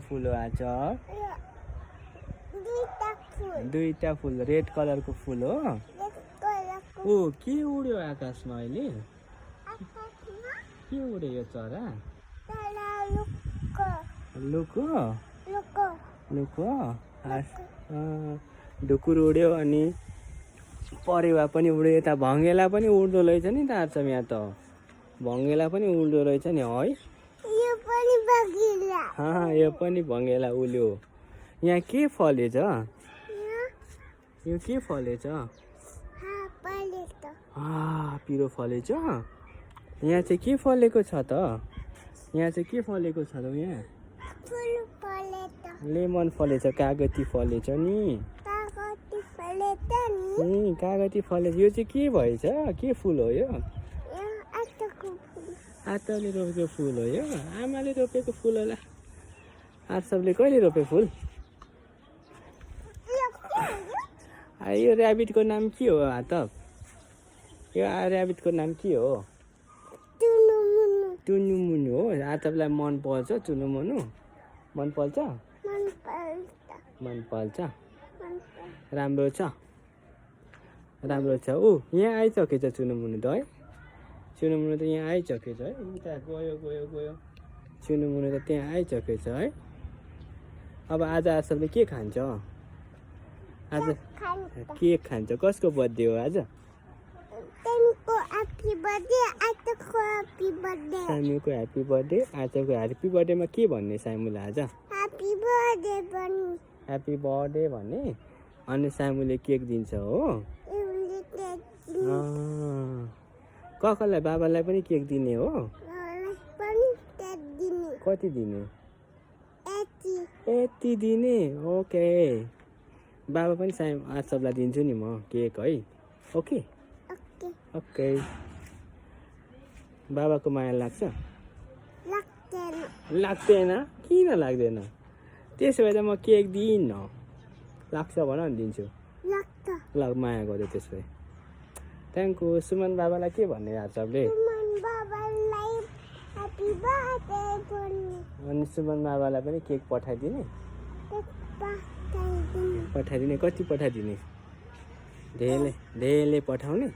फुल हो आज दुईटा फुल रेड कलरको फुल हो ओ के उड्यो आकाशमा अहिले के उड्यो यो चरा लुको ढुकुर उड्यो अनि परेवा पनि उड्यो यता भङ्गेला पनि उड्दो रहेछ नि त आज यहाँ त भङ्गेला पनि उड्दो रहेछ नि है यो पनि भङ्गेला उल्यो यहाँ के फलेछ यो के फलेछ पिरो फलेछ यहाँ चाहिँ के फलेको छ त यहाँ चाहिँ के फलेको छ त यहाँ लेमन फलेछ कागती फलेछ नि कागती फलेछ यो चाहिँ के भएछ के फुल हो यो आत्ताले रोपेको फुल हो यो आमाले रोपेको फुल होला आर्सबले कहिले रोपे फुल यो ऱ्याबिटको नाम के हो आतब यो ऱ्याबिटको नाम के हो टुनुमुनु हो आतबलाई मन पर्छ टुनुमुनु मन पर्छ राम्रो छ ऊ यहाँ आइसकेछ चुनुमुनु त है चुनुमुनु त यहाँ आइसकेछ है उता गयो चुनुमुनु त त्यहाँ आइसकेछ है अब आज आर्सबले के खान्छ आज केक खान्छ कसको बर्थडे हो आज सामुको ह्याप्पी बर्थडे आजको ह्याप्पी बर्थडेमा के भन्ने सामुले आज ह्याप्पी बर्थडे भन्ने अनि सामुले केक दिन्छ हो ककालाई बाबालाई पनि केक दिने हो कति दिने यति दिने ओके बाबा पनि आर्सबलाई दिन्छु नि म केक है ओके ओके बाबाको माया लाग्छ लाग्दैन किन लाग्दैन त्यसो भए त म केक दिन्न लाग्छ भन नि दिन्छु ल माया गर्यो त्यसो भए थ्याङ्क यू सुमन बाबालाई के भन्ने आर्सबले अनि सुमन बाबालाई पनि केक पठाइदिने कति पठाइदिने धेरै पठाउने